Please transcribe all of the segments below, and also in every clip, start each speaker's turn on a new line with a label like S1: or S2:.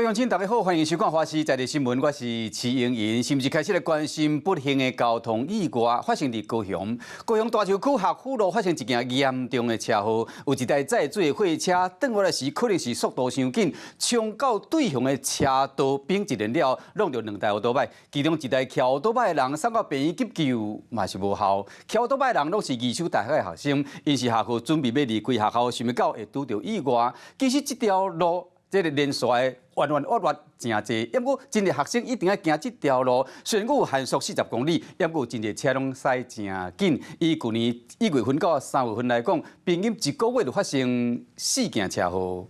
S1: 鄉親，大家好，歡迎收看《華視在地新聞》，我是徐英瑩。是毋是開始來關心不幸的交通意外發生佇高雄？高雄大樹區學府路發生一件嚴重的車禍，有一台載水的貨車，轉彎的時可能是速度傷緊，衝到對向的車道邊一連了，挵著兩台歐多擺，其中一台騎歐多擺的人送到病院急救嘛是無效。騎歐多擺的人攏是義守大學的學生，𪜶是下課準備欲離開學校，想袂到會拄著意外。其實這條路，這个連續的彎彎彎彎誠濟，毋過真濟學生一定愛行這條路。雖然閣有限速40公里，毋過真濟車攏駛誠緊。以舊年1月份到3月份來講，平均一個月就發生四件車禍。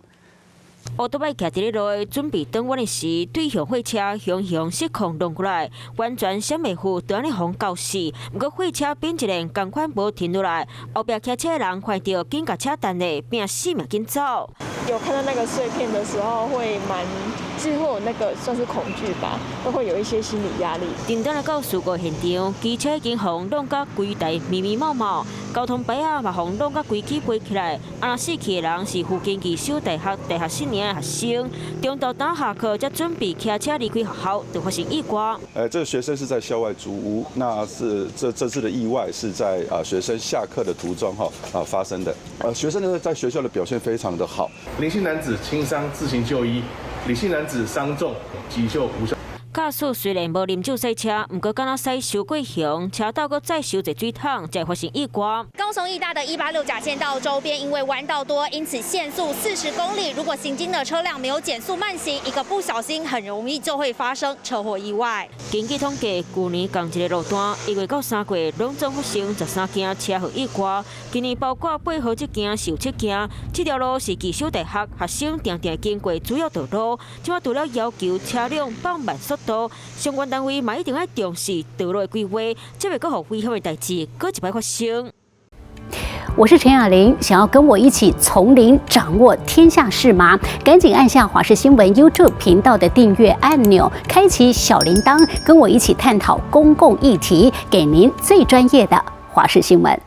S2: 歐多擺徛佇咧路準備轉彎的時，對向貨車雄雄失控挵過來，完全閃袂赴，就按呢予𠢕死。毋過貨車變一輪仝款無停落來，後壁騎車的人看著緊共車彈咧，拼死命緊走。
S3: 有看到那個碎片的時候，會蠻，其實會有那個算是恐懼吧，都會有一些心理壓力。
S2: 叮當來到事故現場，機車已經予挵甲規台密密麻麻，交通牌仔嘛予挵甲規起飛起來。啊，死去的人是附近義守大學大學四年的學生，中晝當下課才準備騎車離開學校，就發生意外。
S4: 這個學生是在校外租屋，那是這次的意外是在啊學生下課的途中哈啊發生的。學生呢在學校的表現非常的好。
S5: 林姓男子輕傷自行就醫，李姓男子傷重急救無效。
S2: 駕駛雖然無啉酒駛車，毋過敢若駛傷過雄，車道閣載傷濟水桶，才發生意外。
S6: 高雄義大的186甲線道周邊，因為彎道多，因此限速40公里。如果行經的車輛沒有減速慢行，一個不小心，很容易就會發生車禍意外。
S2: 根據統計，舊年仝一個路段，1月到3月，攏總發生13件車禍意外。今年包括8號這件是有七件。這條路是義守大學學生定定經過主要道路，這擺除了要求車輛放慢速度，相關單位嘛一定愛重視道路的規劃，才袂閣予危險的代誌閣一擺發生。
S7: 我是陳雅玲，想要跟我一起從零掌握天下事嗎？趕緊按下華視新聞 YouTube 頻道的訂閱按鈕，開啟小鈴鐺，跟我一起探討公共議題，給您最專業的華視新聞。